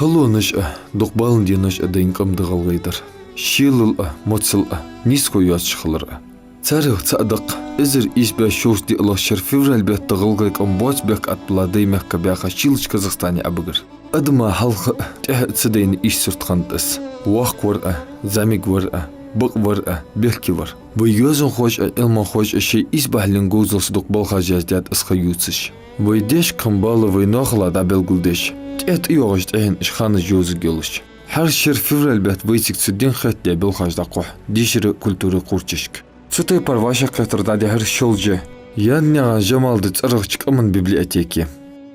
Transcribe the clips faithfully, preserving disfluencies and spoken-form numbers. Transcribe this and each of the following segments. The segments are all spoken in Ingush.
Халонаш а, дукха бала денош а дайна къам да гӀалгӀай дар. Шелал а, моцал а, нийсхо йоацаш хилар а. Царех цаӀ да-кх эзар ийс бӀаь шовзткъа диълагӀча шера февраль бетта гӀалгӀай къам боаца бехк тӀабилла Даймехка баьха шийлача Казахстане Ӏобигар. Адама хьалха а, тӀехьа а ца дайна ийс сурт хиннад из. Воккха вар а, зӀамига вар а, бакъ вар а, бехке вар. Вай йоазонхоша а, Ӏилманхоша а шоай исбахьален говзалца дукха балхаш яздаьд из ха ювцаш. Вай даьшка хинна бала вай ноахала дӀабелгалдеш, тӀехьа тӀайоагӀаш тӀехьенна уж ханаш йовзаргйолаш. ХӀара шера февраль бетта вайцига цу ден хетадаь белхаш дӀакхухь дешара, культурай кхуврчашка. Цу тайпара вӀашагӀкхетар дӀадихьар Шолжа. Яннаькъан Жамалда цӀерагӀча къаман библиотеке.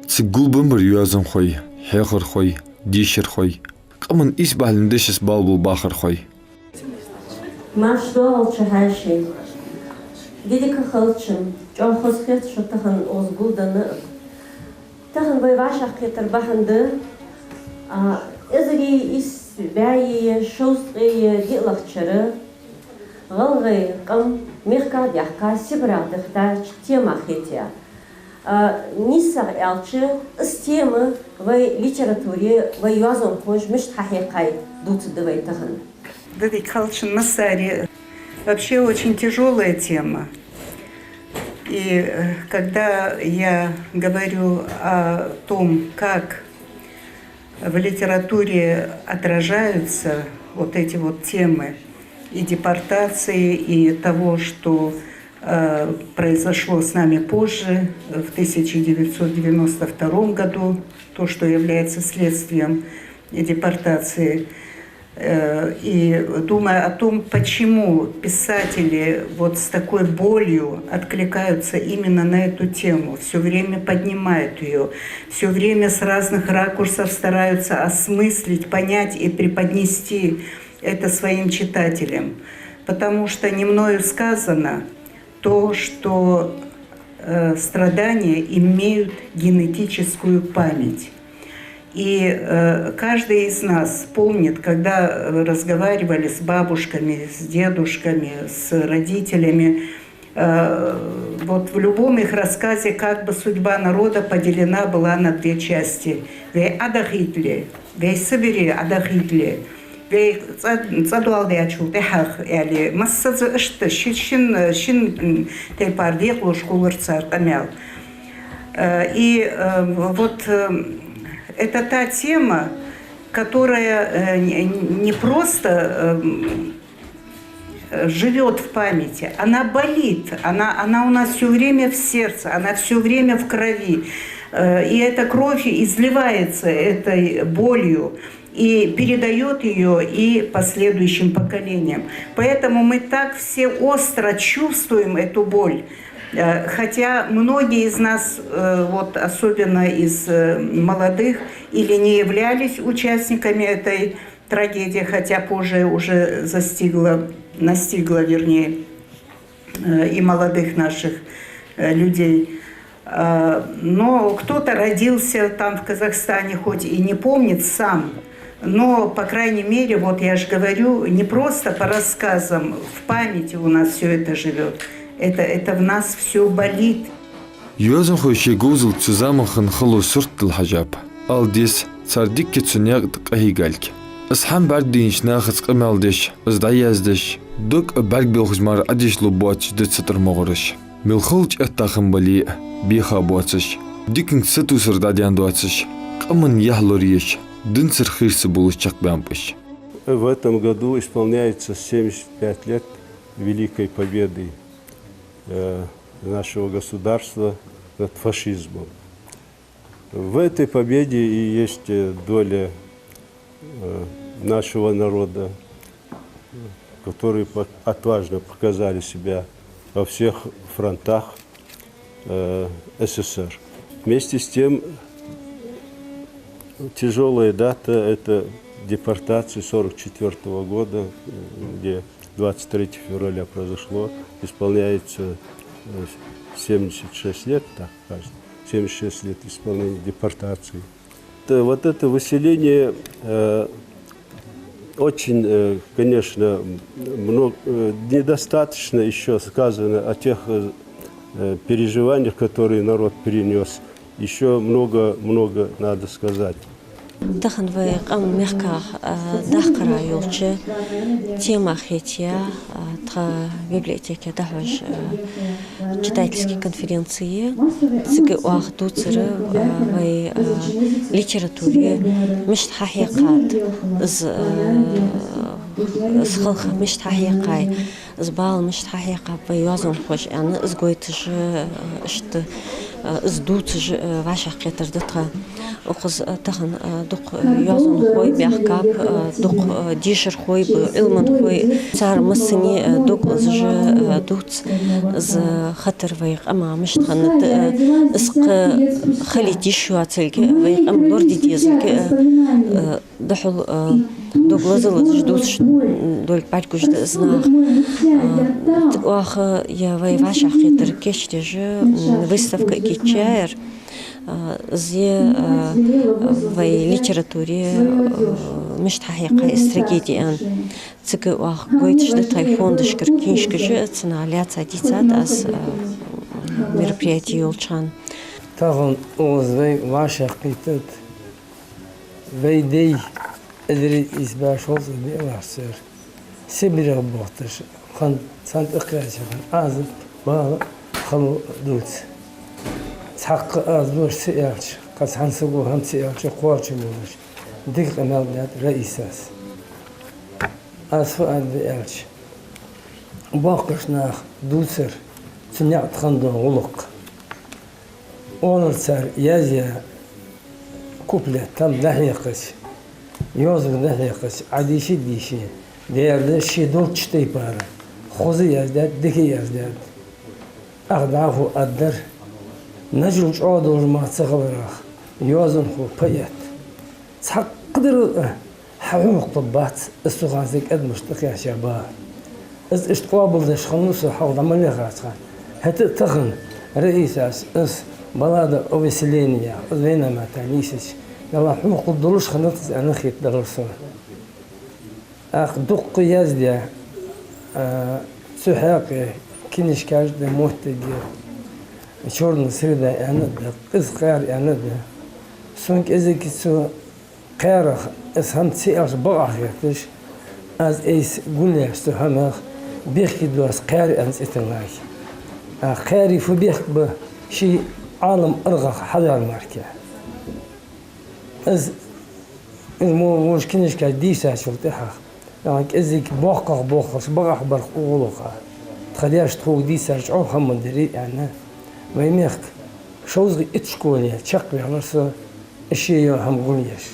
Цига гулбенна бар йоазонхой, хьехархой, дешархой, къаман исбахьален дешаца бала бола бахархой. Марша доагӀалда шо, хьаьший! Ди дика хилда шун, чӀоагӀа хоза хет шо тахан укхаза гулденна а. Тахан вай вӀашагӀкхетар бахьан да, а, эзар ийс бӀаь шовзткъе диълагӀча шера гӀалгӀай къам мехках даьккха Сибарах дихийтача темах хетаяь. А, нийсагӀа аьлча, из тема вай литературе, вай йоазонхоша мишта хьахьекхай дувцаргда вай тахан. Ди дика хилда шун, массане! Вообще очень тяжёлая тема. И, э, когда я говорю о том, как в литературе отражаются вот эти вот темы и депортации, и того, что, э, произошло с нами позже, в тысяча девятьсот девяносто втором году, то, что является следствием депортации. Э, и думая о том, почему писатели вот с такой болью откликаются именно на эту тему, всё время поднимают её, всё время с разных ракурсов стараются осмыслить, понять и преподнести это своим читателям. Потому что не мною сказано то, что, э, страдания имеют генетическую память. И, э, каждый из нас помнит, когда, э, разговаривали с бабушками, с дедушками, с родителями, э, вот в любом их рассказе как бы судьба народа поделена была на две части. Вай Ӏодахийта ле, вай Сибаре Ӏодахийта ле, вай цӀа-, цӀадоаладаьчул тӀехьагӀа, аьле, массаза иштта ши-, шин, шин, м, тайпара декъалуш хулар цар къамаьл. Э, и, э, вот, э, это та тема, которая, э, не, не просто, э, м, э, живёт в памяти, она болит, она, она у нас всё время в сердце, она всё время в крови. Э, и эта кровь изливается этой болью и передаёт её и последующим поколениям. Поэтому мы так все остро чувствуем эту боль. Э, хотя многие из нас, э, вот особенно из, э, молодых, или не являлись участниками этой трагедии, хотя позже уже застигла, настигла, вернее, э, и молодых наших, э, людей. А, но кто-то родился там, в Казахстане, хоть и не помнит сам, но, по крайней мере, вот я ж говорю, не просто по рассказам, в памяти у нас всё это живёт. Это, это в нас всё болит. Йоазонхой шоай говзалца цу заманхин хало сурт дилла хьежаб. Ала деза, цар дикка цу наькъа тӀа къахьийгалга. Из хӀама бӀаргадайнача нахаца къамаьл деш, из дӀаяздеш, дог а бӀаргабелхаш мара Ӏодеша лургбоацаш да цу тӀара могӀараш. Мел хала чӀоагӀа хинна бале а, беха боацаш, диканга сатувсар дӀадаьнна доацаш, къаман яхь лораеш, динцара хийра ца бовлаш чакхбаьннаб уж. В этом году исполняется семьдесят пять лет Великой Победы, э, нашего государства над фашизмом. В этой победе и есть, э, доля, э, нашего народа, которые по-, отважно показали себя во всех фронтах, э, С С С Р. Вместе с тем, тяжёлая дата — это депортация сорок четвёртого года, э, где двадцать третьего февраля произошло, исполняется, э, семьдесят шесть лет, так, кажется, семьдесят шесть лет исполнения депортации. Э, вот это выселение, э, очень, э, конечно, мно-, э, недостаточно ещё сказано о тех, э, э, переживаниях, которые народ перенёс. Ещё много, много надо сказать. Тахан вай къам мехках, а, даккхара йолча тема хетаяь, а, тха библиотеке дӀахьош, а, читательски конференци. Цига оаха дувцар, а, вай, а, литературе мишта хьахьекхад, из, а, из халхар мишта хьахьекхай, из бала мишта хьахьекхаб вай йоазонхоша аьнна, из гойташ, а, иштта, а, из дувцаш, а, вӀашагӀкхетар да тха. Укхаза, а, тахан, а, дукха, а, йоазонхой баьхкаб, а, дукха, а, дешархой ба, Ӏилманхой. Цар массане, а, дог лазаш, а, дувц из хатар вай къаман мишта хиннад, а, из кхы хилийта йиш йоацилга, вай къам лораде дезилга, а, а, духьал, а, дог лаза-лазаш дувцаш долга бӀаргагуш да из нах. А, оаха е вай вӀашагӀкхетар кийчдеш, м, выставка кийчъяьяр. А, из, а, вай литературе, а, мишта хьахьекхай из трагеди аьнна. Цига оаха гойташ да тхай фондашкара книжкаш, цунах лаьца дийцад аз, а, мероприяти йолча хана. Тахан укхаза вай вӀашагӀкхийттад вай даьй, эзар ийс бӀаь шовзткъа диълагӀча шера Сибрех бохийташ хинна, цхьан тӀакхаьчача хана Ӏазап, бала, хало дувц. Цхьаккха аз дош ца аьлча, кхы цхьан саго хӀама ца аьлча, кхоачам болаш, дика къамаьл даьд Раисас. Аз фу аргда аьлча, боккхийча наха дувцар цу наькъа тӀа хинна дола гӀулакх. Оалар цар, язъяь куплет там дӀахьекхача, йоазув дӀахьекхача, Ӏадийша-дийша, дера да ше долча тайпара, хоза яздаьд, дика яздаьд. Ах дӀахо аргдар, Нажул чӀоагӀа долаш мара ца хиларах, йоазонхо, поэт. Цхьаккха дар а хьа хьокхалургбац, из цу хана сай кӀадамашта тӀакхаьча бала. Из иштта къоабалдеш хиннав со, хьалха дӀа ма лехача хана. ХӀаьта а тахан Раисас из баллада о выселении, из вайна мара нийсача, Далла хьокхал долаш хиннад из аьнна хетаделар сона. ТӀаккха дукха яздаь, а, цу хьакъехьа книжкаш да моттиге, «Чёрная среда» аьнна да, «Къиза кхаьра» аьнна да. Сона кӀезига цу кхаьрах, из хӀама ца аьлча бакъахьа хеташ, аз айса гулъеш цу хӀамах, бехке доаца кхаьра аьнна цӀи тиллай. А кхаьра фу бехк ба, ший Ӏалам аргӀах хьаваьнна мара. Из, из мо вож книжкаш дийшачул тӀехьагӀа, а, кӀезига боккхагӀа бохкаш, бакъахьа бар укх гӀулакха. Тха даьша тхога дийцар чӀоагӀа хӀама дир аьнна, вай мехка шовзткъеи итт школе чакхваьлар со, ше йола хӀама гулъеш.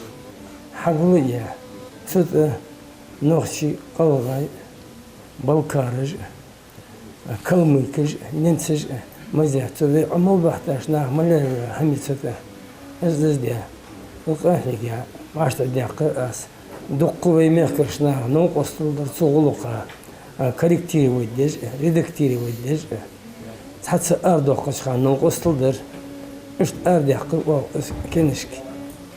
Хьагулъяь, цу тӀа нохчий, гӀалгӀай, балкараш, калмыкаш, немцаш, мазех цу вай Ӏамал бахьташ нах ма лерра хӀама цу тӀа. Из, из даь, укх къахьега, маштар деккхар аз. Дукха вай мехкарча наха новкъостал дар цу гӀулакха, а, корректировать деш, редактировать деш. Цхьацца арадоаккхача хана новкъостал дар. Иштта арадаьккхар оаха из книжка.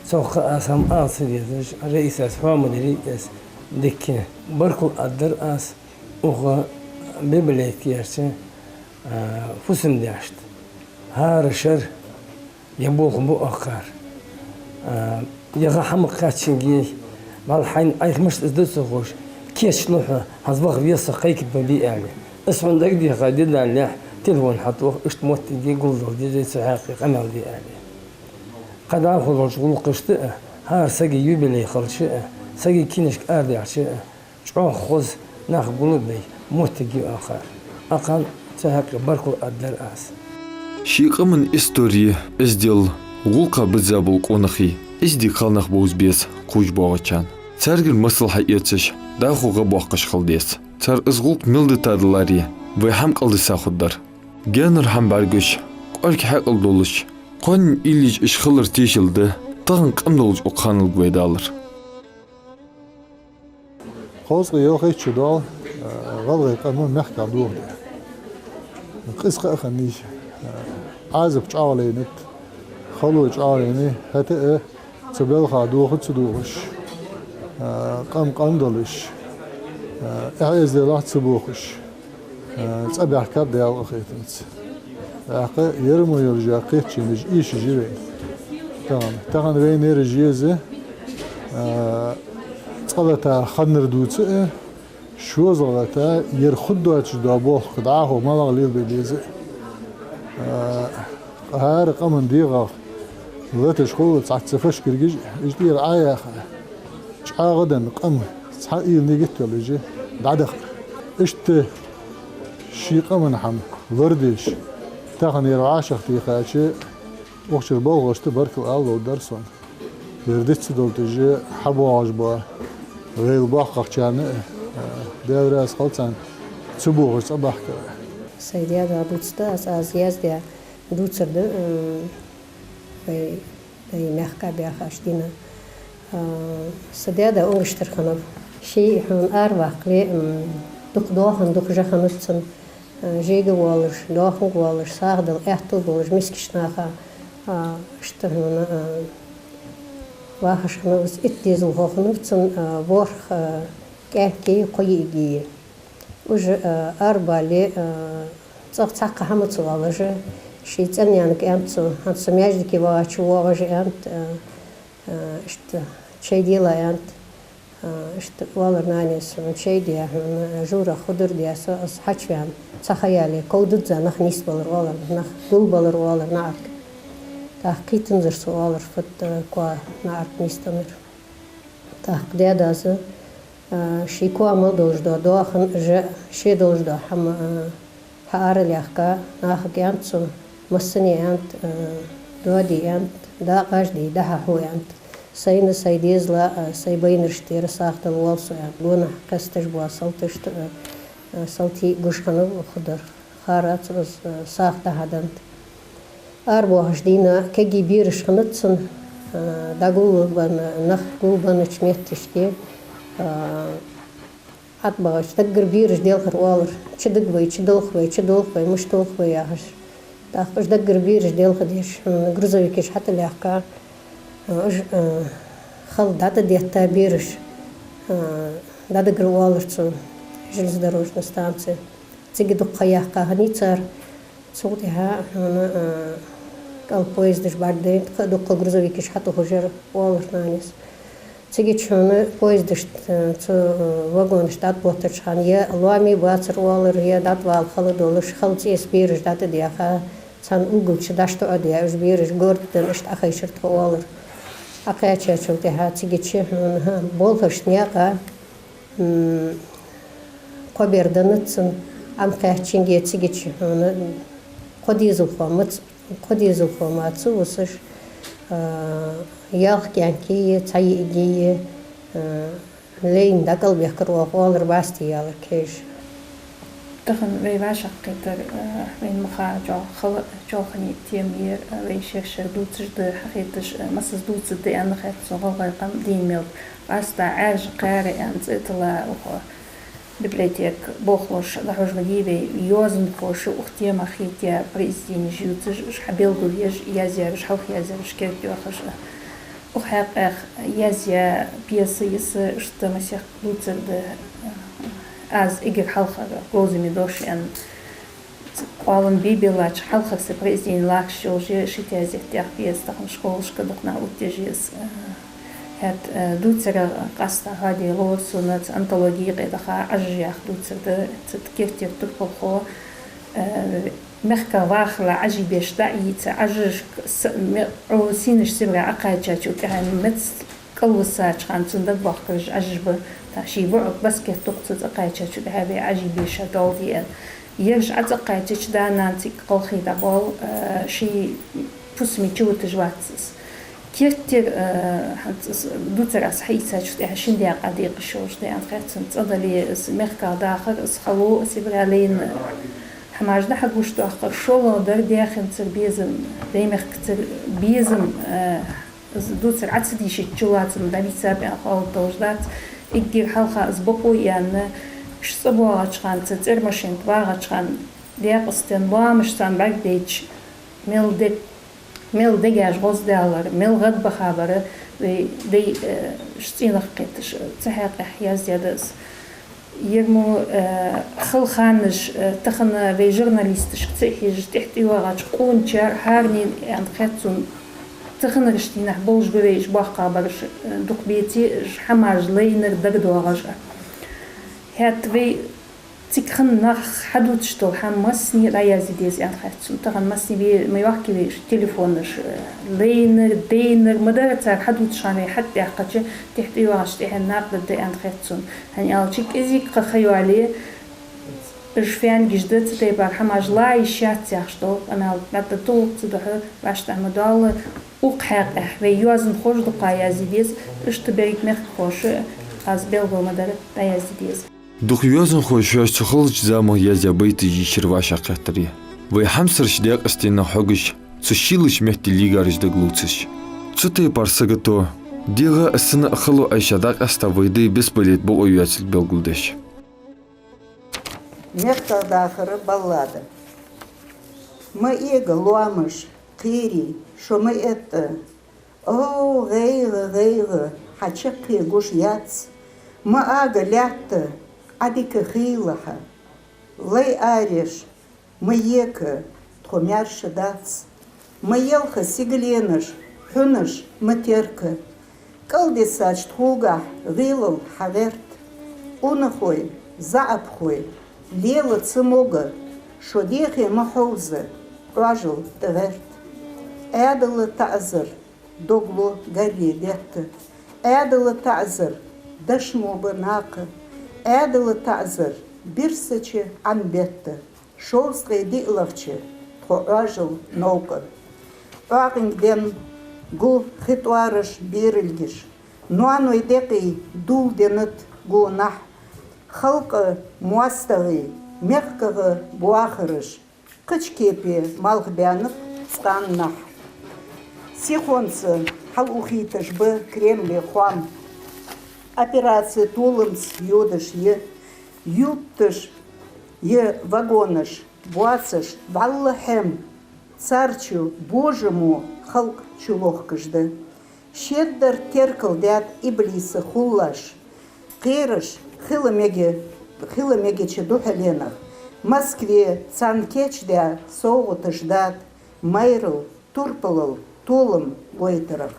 Цох аз хӀама ала ца дезаш, Раисас фу ма дирий из дика. Баркал аргдар аз укх библиотекерча, а, фусам-даьшта. ХӀара шера е болх бу акхар. А, е гӀа хӀама кхаьччинге, валлахӀи, хьайна Ӏайха мишта из да ца ховш, кийчлу хьо, хӀанз ваха веза со, кхайкабе аьнна. Из хьона дагадеха ди даллалехь, телефон хьатох, иштта моттиге гулдалла деза цу хьакъехьа къамаьл де аьнна. Кхы дӀахо долча гӀулакхашта а, хӀара сага юбилей хилча а, сага книжка арадаьлча а, чӀоагӀа хоза, нах гулбе моттиг я акхар. Акхарна цу хьакъехьа баркал аргдар аз. Ший къаман истори, эздел, гӀулакха бизза бола къонахий, из дика хала нах бовза беза кхувш боагӀачарна. Царгара масал хьаэцаш, дӀахо гӀа боаккхаш хила деза. Цар из гӀулакх мел дитадаларе, вай хӀама кӀалдиса хургдар. Гаьнара хӀама бӀаргагуш, кӀоарга хьаькъал долаш, кхоанен уйла еш хилар тешал да тахан къам долча укх ханал вай далар. Кховзткъеи ялхайтта шу доал, а, гӀалгӀай къам мехках дохадаь. Къиза ха а хиннай, а, Ӏазап чӀоагӀа лайнад, хало чӀоагӀа лайнай, хӀаьта а цу балха доха ца дохаш, а, къам къам долаш, а, эхь-эзделах ца бохаш, а, цӀабаьхкаб Даьла къахетамца. ТӀаккха ер мо йолаш йола кхетаче низ ийша жи вайна. Тахан, тахан вайна ераш еза, А, цкъа лата ханнар дувца а, шозлагӀа лата ер хургдоацаш дола болх дӀахо малагӀа лелабе деза а. А, хӀара къаман дегӀах латаш хул цхьацца фашкаргаш, уж тӀера Ӏаяха, чӀоагӀа денна къам цхьа уйла, нигат йолаш дӀадахар. Иштта ший къаман хӀама лорадеш, тахан ер вӀашагӀтехача, укх чура болхлошта баркал ала ловра дар сона. Ер диц ца долдаш хьабоагӀаш бола вай боккхагӀчарна а, Даьла раьза хилва царна, ца бохаш цӀабахкар. Сай даь-да дувцаш да, аз, аз яздаь дувцар да, м, вай, вай мехка баьхача дийнахьа. А, са даь-да унгаш тара хиннав. Ше хьона араваккхале, м, дукха доахан, дукха жа хиннад цун, а, жега воаллаш, доаханга воаллаш, сагӀа дала аьттув болаш мискача наха, а, иштта хьона, а, вахаш хиннав из. Итт дезалхо хиннав цун, а, ворхӀ, а, кӀаьнкеи кхо йиӀигеи. Уж, а, арабале, а, цӀагӀа цхьаккха хӀама ца оалаш, ший цӀен-наьнага аьннад цо: «ХӀанз со маьждиге вагӀача воагӀаш», — аьннад, а, а, иштта чай делахь, аьннад. А, иштта оалар нанас: «Хьона чай де, хьона жура худур де, со, аз хьачувена цхьа ха яле, ков дизза нах нийсбалар», — оалар, нах гулбалар, оалар, наӀарга. ТӀаккха кхийтанзар со, оалар, фатта коа наӀарга нийсденнар. ТӀаккха даь-дас, а, ший коа мел долаш дола доахан, жа, ше долаш дола хӀама, а, хьааралаьхка, нахага аьннад цо, массане аьннад, а, доаде аьннад, дакъа ажде, дӀа-хьа хьу аьннад. Сайна, сай дезала, а, сай байнарашта тӀера сагӀа дала воал со аьннад. Гонахьа кхесташ бола салташта, а, а, салтий гуш хиннав худара. Хара цо из, а, сагӀа дӀа-хьа деннад. Арабоахача дийнахьа кегий бераш хиннад цун, а, дӀагулбенна, нах гулбеннача метташка, а, ӀотӀабахача, даггара бераш делхар, оалар: «Чу диг вай, чу далх вай, чу долх вай, мишта долх вай?» — яхаш. ТӀаккха уж даггара бераш делхадеш, м, грузовикаш хьатӀалаьхка, а, уж, а, хала дӀатӀадетта бераш, а, дӀадигар, оалар цо, железнодорожный станце. Цига дукха ха яьккха хиннай цар. Цул тӀехьагӀа хьона, а, кӀал поездаш бӀаргадайнад, кхы а дукха грузовикаш хьатӀахьожар, оалар нанас. Цигача хьона поездашта, а, цу, а, вагонашта дӀатӀаботтача хана е лоаме бацар, оалар, е дӀатӀавала хала долаш, хала цӀеса бераш дӀатӀадаьха, цхьан угол чу дӀатӀатоӀадаь, уж бераш горга денна, иштта Ӏохайшар тхо, оалар. Ӏокхаьчачул тӀехьагӀа цигача хьона, хӀа, болхлошта наькъа, м, кхо бер деннад цунна, Ӏомакхаьчача цигача хьона кхо дезалхо мац-, кхо дезалхо мара ца вусаш, а, ялх кӀаьнкеи, цхьа йиӀигеи, а, лайна дӀакӀалбехкар оаха, оалар, бӀаьсти ялар кхеш. Тахан вай вӀашагӀкхетар, а, вайна мара чӀоагӀа хала, чӀоагӀа хинна тема я ер, а, вай шер-шера дувцаш да, хьахеташ, а, массаза дувцаргда аьнна хет сона гӀалгӀай къам дийна мел. Къаьстта «Ӏаьржа кхаьра» аьнна цӀи тилла укх библиотека болхлоша дӀахьожаргдий вай, йоазонхоша укх темах хетаяь произведенеш ювцаш, уж хьабелгалъеш, язъяьраш, хьалхаязъяьраш керте йоахаш. Укх хьакъехьа язъяь пьеса я са, иштта масех дувцаргда, а, «Аз эггара хьалхара говзаме дош» аьнна. Ц-, къоалам бе-беллача хьалхара са произведени латташ йолаш я ши тезет тӀа пьеса, тахан школашка дукха наха оттаеш я из. ХӀаьта, э, дувцарах къаьстта хьаде ловра сона, цу антологе юкъе даха «Ӏажаш» яха дувцар да, цу тӀа керттера турпалхо, э, мехках вахале Ӏажий беш дӀа а ийца, Ӏажашка с-, ме-, Ӏо сийна Сибре Ӏокхаьчачул тӀехьагӀа меца кӀалвисача хана цунна дагабоахкараш Ӏажаш ба, тӀаккха ший воӀо баскет тукху цу цӀакхаьчачул тӀехьагӀа вай Ӏажий беша долда аьнна. Ераш Ӏо цӀакхаьчача, да-нана цига кӀалхий дӀабоал, э, ший пусаме чувуташ вац из. Керттера, э, хӀанз из дувцар аз хьаийцачул тӀехьагӀа шин даькъа декъаш йолаш да аьнна хет сона. ЦӀа дале, из мехках дахар, из хало, Сибре лайна хӀамаш дӀахьагуш доахкар, шоллагӀа дар даьхенцара безам, даьй мехкацара безам, э, из дувцар Ӏо ца дийшача чулоацам дӀабийцаб аьнна ховргдолаш дац. Эггара хьалха из бокъо а яьнна, уж цӀабоагӀача хана, цу цӀермашен тӀа багӀача хана, декъаста лоамаш царна бӀаргадайча, мел дег-, мел дегаш гӀоздаьлар, мел гӀадбаха бар, вай дай, э, уж цӀенах кхеташ, цу хьакъехьа яздаь да из. Ер мо, э, хала ханаш, э, тахан вай журналисташка ца хьежаш, тӀехьа тӀайоагӀача къоначар хӀаране аьнна хет сона, Цу хиннача дийнахьа болаш ба вай уж боккхагӀбараш, э, дукха беце, уж хӀамаш лайнар дагадоагӀаш а. ХӀаьта вай цига хинна нах хьадувцаш дола хӀама массане дӀаязде деза аьнна хет сона. Тахан массане ве-, ма йоахкий вай уж телефонаш, э, лайнар, дайнар, ма дарра цар хьадувцаш хӀама вай хьатӀабаьккхача, тӀехьа тӀайоагӀача тӀехьенна накъадаргда аьнна хет сона. ХӀана аьлча кӀезига-кха ха йоалае, уж фаьлгаш да, цу тайпара хӀамаш ла йиш яц яхаш дола къамаьл дӀатӀатуллу, цудухьа вӀаштӀехьа ма доалла, укх хьакъехьа вай йоазонхоша дукха язде деза, иштта берригаш мехкахоша, аз белгал ма дарра, дӀаязде деза. Дукха йоазонхой шоаш цу халача замах яздаь байташ йийшар вӀашагӀкхетаре. Вай хьамсараш Даькъастенах хьегаш, цу шийлача метте лийгараш дагалувцаш. Цу тайпара сагото, дегӀа а, сина а хало Ӏайша дӀакъаьста вай дай бесболит бокъо йоацилга белгалдеш. МехкагӀа дахара баллада. Ма эга лоамаш, кхерий, шо ма этта. О, гӀайгӀа, гӀайгӀа, хьа чаккхе гуш яц. Ма ага лаьтта, Ӏа дика хийла хьа. Лай ареш, ма ека, тхо маьрша дац. Ма елха сигаленаш, хьунаш ма терка. КӀалдисача тхогахьа гӀелал хьа гӀерт. Унахой, заӀапхой, лела ца мога, шо дехе ма хьовза, Ӏоажал тӀагӀерт. Ӏаьдала таӀазар, дог лу гарре детта. Ӏаьдала таӀазар, дошмо ба накха. Ӏаьдала таӀазар, бирсача Ӏан бетта. Шовзткъе диълагӀча тхо Ӏоажал новкъа. ӀоагӀонга денна гу хи тӀоараш, берилгаш. Ноаной декъий дулденнад гонахьа. Халкъа моастагӀий, мехкагӀа боахараш, кхыча кепе малхбаьннаб цкъа а нах. Сихонца хьалухийташ ба Кремле хоам. Операци толамца йодаш я, ютташ я вагонаш, боацаш вӀалла хьем. Цар чу божамо халкъ чулохкаш да. Шедар теркалдаьд иблиса хулаш. Кхераш хила мега, хила мегача духьаленах Москве царна кийчдаь совгӀаташ дад майрал, турпалал, толам гойтарах.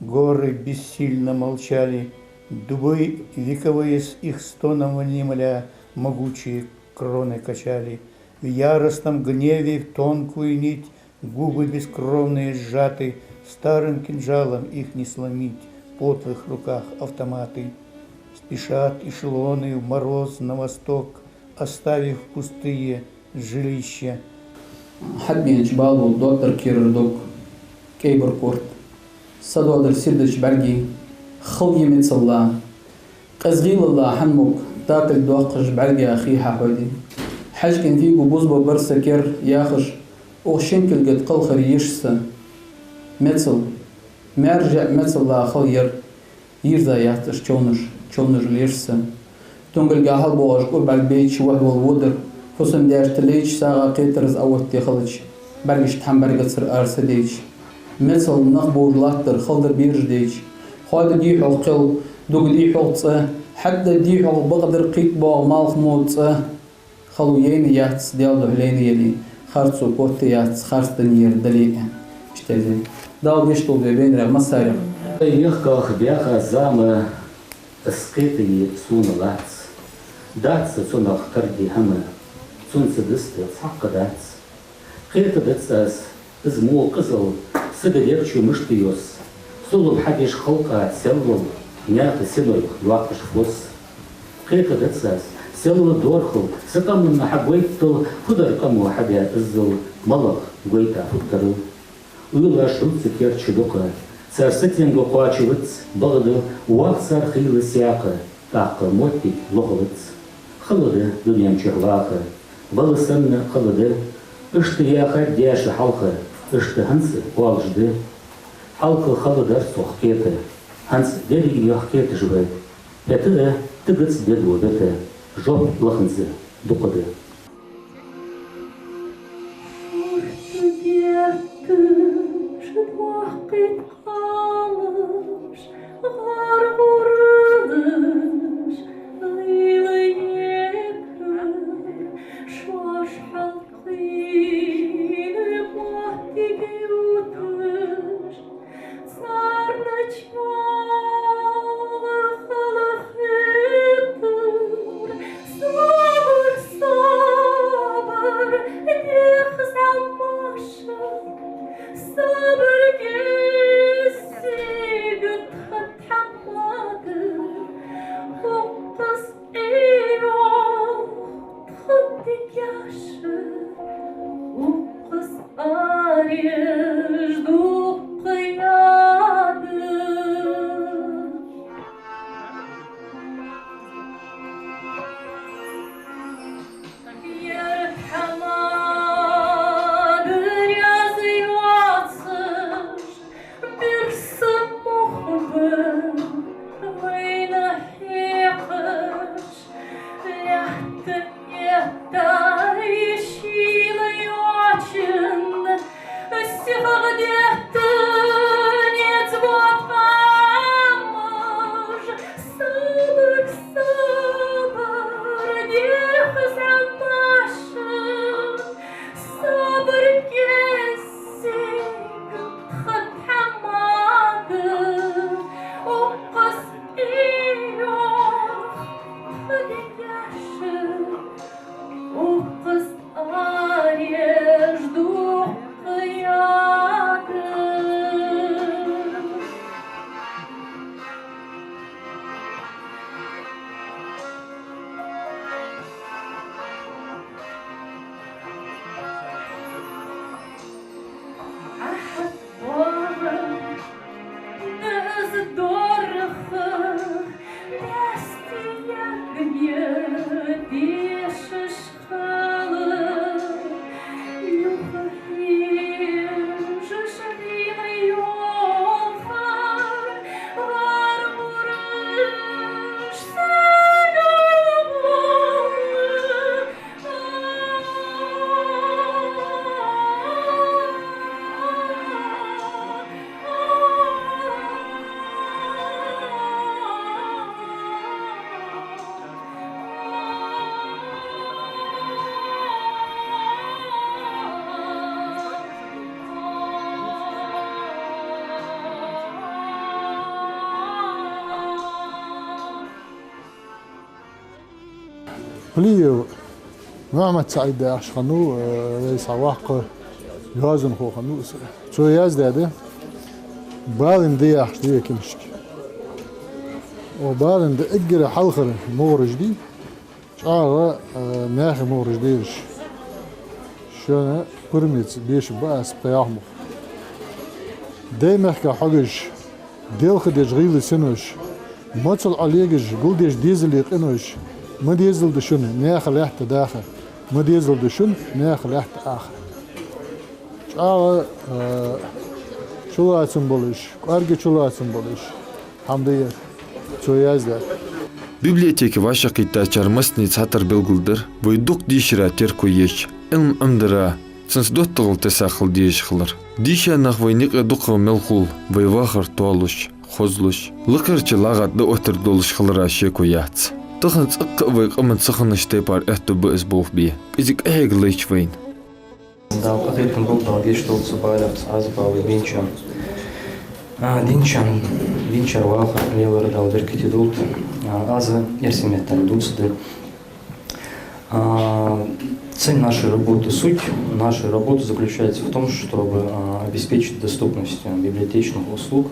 Горы бессильно молчали, дубы вековые с их стоном внемля могучие кроны качали. В яростном гневе в тонкую нить губы бескровные сжаты, старым кинжалом их не сломить, в подлых руках автоматы. Спешат эшелоны в мороз на восток, оставив пустые жилища. ХьатӀабенача бала доттар керара дог, кӀайбара корта. Са доадар сийрдача бӀаргий, хала я мецалла. Къаьстта гӀийлалла хьан мог, такал доаккхаш бӀаргех хий хьахьоде. ХьажкӀен фийго бузба бар са кер яхаш, укх шин кулга тӀа кхалхар еш са. Мецал, маьржа мецалла хала яр, йийрза яц уж човнаш, човнаш леш са. Тунгалга хьалбоагӀаш кӀур бӀарг бейча вахь вола водар, фусам даьшта лейча, сагӀа кхетар из Ӏооттаде хилча, бӀаргашта хьан бӀаргацара ара ца дайча. Мецал нах бовш латтар, хала дар бераш дайча. Хоададе хьох кхел, дугаде хьох цӀа, хьатӀададе хьох бакъдар кхийтта боагӀа малхбола цӀа. Хало яйна яц, Даьла духьа лайна яле, харцо котта яц, харц данера дале а. Иштта из. Дала гешт долда вай байнарех массарех. Мехках баьха зама, из кхетае сона лац. Дац са цунах караде хӀама, цунца диста цхьаккха дац. Кхетадац аз, из мо къизал сага дегӀ чу мишта йосс. Зулам хьадеш халкъа селлал, наьха синойх йоаккхаш фос. Кхетадац аз, селла дорхал са къаманна хьагойттал, фу дар къамо хьабаь иззал, малагӀа гойта фуд тарал. Уйлаш рузза керча дукха, цар сатенга кхоачавац, бакъда вах цар хийла саькха, тӀаккха моттиг лохалац. Хала да дунен чу ваха, вала санна хала да. Иштта яхар даьша хьалха, иштта хӀанз оалаш да. Хьалха хала дар цох кхета, хӀанз деррига юхь кхеташ ва. ХӀаьта а тигац дедо бета, жоп лаханза дукха да. Укхаза ареш дукха яда. Ер хӀама деррига йоацаш, бирса мух ба вайна хьекхаш, лаьтта этта шийла йоачан, сихагӀа детта низ боаккхаш, сабар, сабар, дехаза маша, сабар кӀезига тха тхьамада, укхаза ийрох тха дегаш, укхаза ареш дукха яда. Ахьа вала деза дорха, баьстий ягӀа дешаш хала, юха хьежаш дийна йолха, гӀаргӀураш сагӀа вола. Плиев Мухьаммад-СаӀид яхаш хиннав, э, вай схьа воккха йоазонхо хиннав из. Цо яздаьд «Балин ди» яхаш ди кинашка. О, «Балин ди» эггара хьалхара мугӀараш дий, чӀоагӀа, э, маьхий мугӀараш дий ераш. Шоана пурмица беша ба аз пхи-ялх мух. Даьймехка хьогаш, делха деш гӀийла синош, моцал Ӏолегаш, гулдеш дезала къинош, ма дезал да шун наьха лаьтта даха, ма дезал да шун наьха лаьтта аха. ЧӀоагӀа, э, чулоацам болаш, кӀоарга чулоацам болаш хӀама да ер, цо яздаьр. Библиотеке вӀашагӀкхийттачар массане цхьатарра белгалдир вай дукха дийшара терко еш, Ӏилма Ӏомадара, цунца доттагӀал тесса хила дезаш хилар. Дийша нах вайна юкъе дукхагӀа мел хул, вай вахар тоалуш, хозлуш, лакхарча лагӀа тӀа оттар долаш хилара шеко яц. Тахан цӀаккха а вай къаман ца хиннача тайпара аьттув ба из болх бе. Кхы а къахьега лайча вайна. Дала къахетам болба, Дала гешт долда цу балех, аз бала венча. А, динча, динча вахар лелар Дала беркате долда. А, аз эрсий меттала дувцаргда. А, цель нашей работы, суть нашей работы заключается в том, чтобы, а, обеспечить доступность, а, библиотечных услуг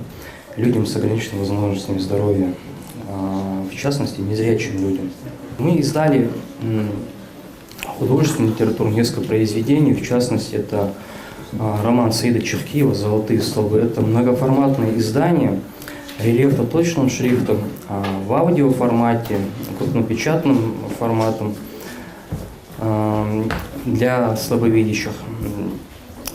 людям с ограниченными возможностями здоровья, а, в частности, незрячим людям. Мы издали, м, художественную литературу, несколько произведений, в частности, это, а, роман Саида Чехкиева «Золотые столбы». Это многоформатное издание, рельефно-точечным шрифтом, а, в аудиоформате, крупнопечатным форматом, ам, для слабовидящих.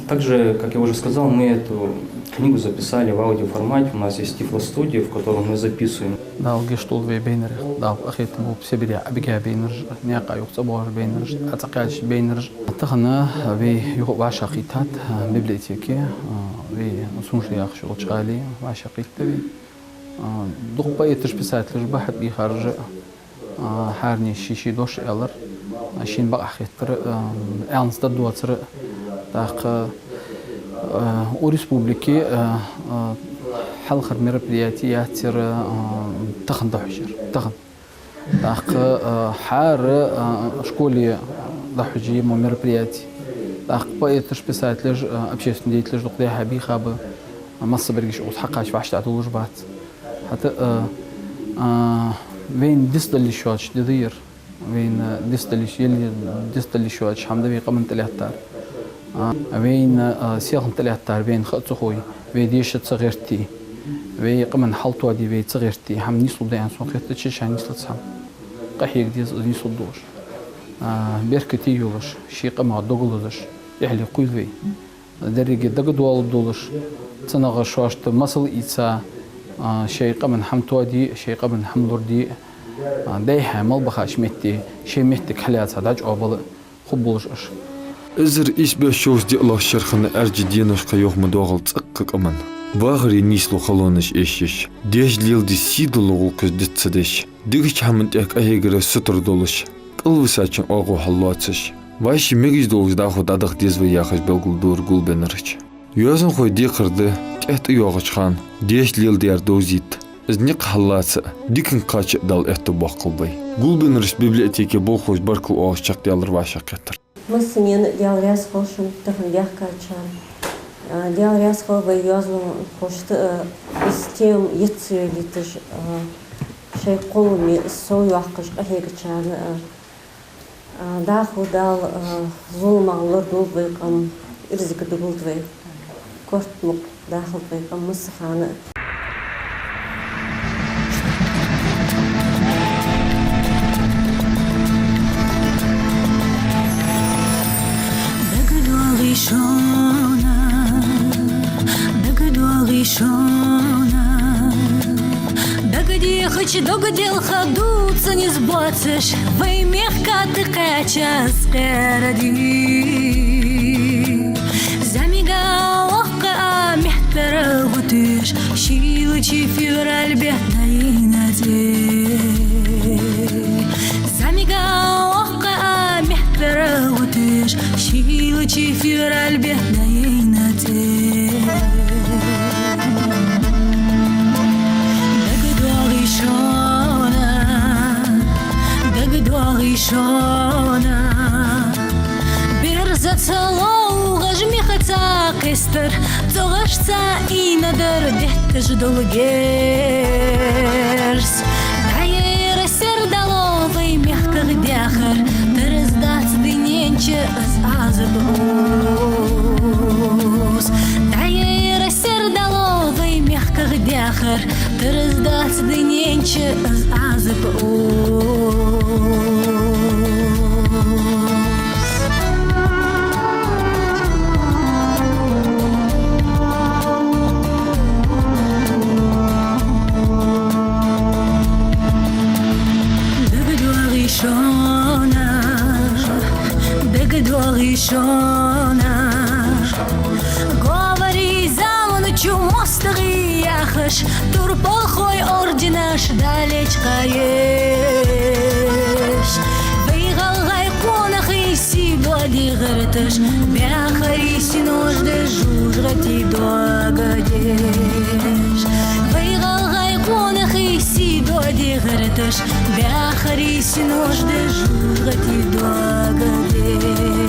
Также, как я уже сказал, мы эту книгу записали в аудиоформате. У нас есть тифлостудия, в которой мы записываем. Дала гешт долда вай байнарех, Дала къахетам болба Сибре Ӏобига байнараш, наькъа юха цӀабоагӀаш байнараш, цӀакхаьчача байнараш. Тахан вай юха вӀашагӀкхийттад библиотеке, вай Сунжа яхаш йолча гӀалий вӀашагӀкхийтта вай. Дукха поэташ, писателаш ба хьабийхараш. А, хӀаране ший-ший дош аьлар, а, шийна бакъахьа хетар, а, аьнна ца доацар, тӀаккха, а, у республике, а, а, хьалхара мероприяти яцар, а, тахан дӀахьожар, тахан. ТӀаккха, а, хӀара, а, школе дӀахьожий мо мероприяти. ТӀаккха поэташ, писателаш, а, общественный деятелаш дукха дехьа бийхаб, а, массабараш укхаза хьакхача вӀаштӀехьадувлаш бац. ХӀаьта, а, а, вайна дицдала йиш йоацаш ди да ер. Вайна дицдала йиш, еле дицдала йиш йоацаш хӀама да вай къаман тӀалаттар. А, вайна, а, селхан тӀалаттар вайна ха ца хой, вай деша ца гӀерте, вай къаман хьал тоаде вай ца гӀерте, хӀама нийслургда аьнна сона хетача, ше нийслац хӀама. Къахьега деза из нийслургдолаш. А, беркате йолаш, ший къамах дог лазаш, эхьале кхуйла вай. Деррига дагадоалургдолаш, цунах шоашта масал ийца, а, шоай къаман хӀама тоаде, шоай къаман хӀама лораде, а, дайхьа мел бахача метте, шоай моттиг хьалаьца дӀачӀоагӀбала хургболаш уж. Эзар ийс бӀаь шовзткъа диълагӀча шера хинна Ӏаьржа деношка йоах ма доагӀалда цӀаккха къаман. Вахаре нийслу халонаш эшаш, деш леладе сий дола гӀулакхаш диц ца деш, дикача хӀаман тӀа къахьегара сутара долаш, кӀалвисачун оагӀув хьаллоацаш, вӀаший мегаш долаш дӀахо дӀадаха деза вай яхаш белгалдора Гулбеннарча. Йоазонхой декхар да, тӀехьа тӀайоагӀача хана деш леладер довзийта, из никъ хьаллаца а, диканга кхача а Дала аьттув боаккхалба вай. Гулбеннарча библиотеке болхлоша баркал оалаш чакхдаьлар вӀашагӀкхетар. Массанена а Даьла раьза хилва шун тахан даьхкачарна. А, Даьла раьза хилва вай йоазонхошта а, из тема йиц йолийташ, а, шоай кхолламе из совйоаккхаш къахьегачарна а. А, дӀахо Дала, а, зуламах лорадолда вай къам, ирзиг дулда вай. Корта мукъа дахалда вай къам массахана а. ДагадоагӀий шоана, дагадоагӀий шоана, дагадехача дог делха дувца низ боацаш, вай мехка тӀакхаьча аз къера ди. ЗӀамига воккха а мехтара гӀутеш, шийлача февраль бетта дайна тӀе. ЗӀамига воккха а мехтара гӀутеш, шийлача февраль бетта дайна тӀе. ДагадоагӀий шоана, дагадоагӀий шоана, берзаца ловгӀаш мехаца кхестар, цӀогӀашца ийнадар детташ дола герз. ДӀаяйра сердало вай мехках даьхар, тараздац дунен чу из Ӏазап, укхаз. ДӀаяйра сердало вай мехках даьхар, тараздац дунен чу из Ӏазап, укхаз. ДагадоагӀий шоана, дагадоагӀий шоана, говрий заман чу моастагӀий яхаш, турпалхой орденаш далечкъа еш. Вай гӀалгӀай къонахий сий доаде гӀерташ, баьхарий синош да жожагӀате дог деш. Вай гӀалгӀай къонахий сий доаде гӀерташ, баьхарий синош да жожагӀате дог деш.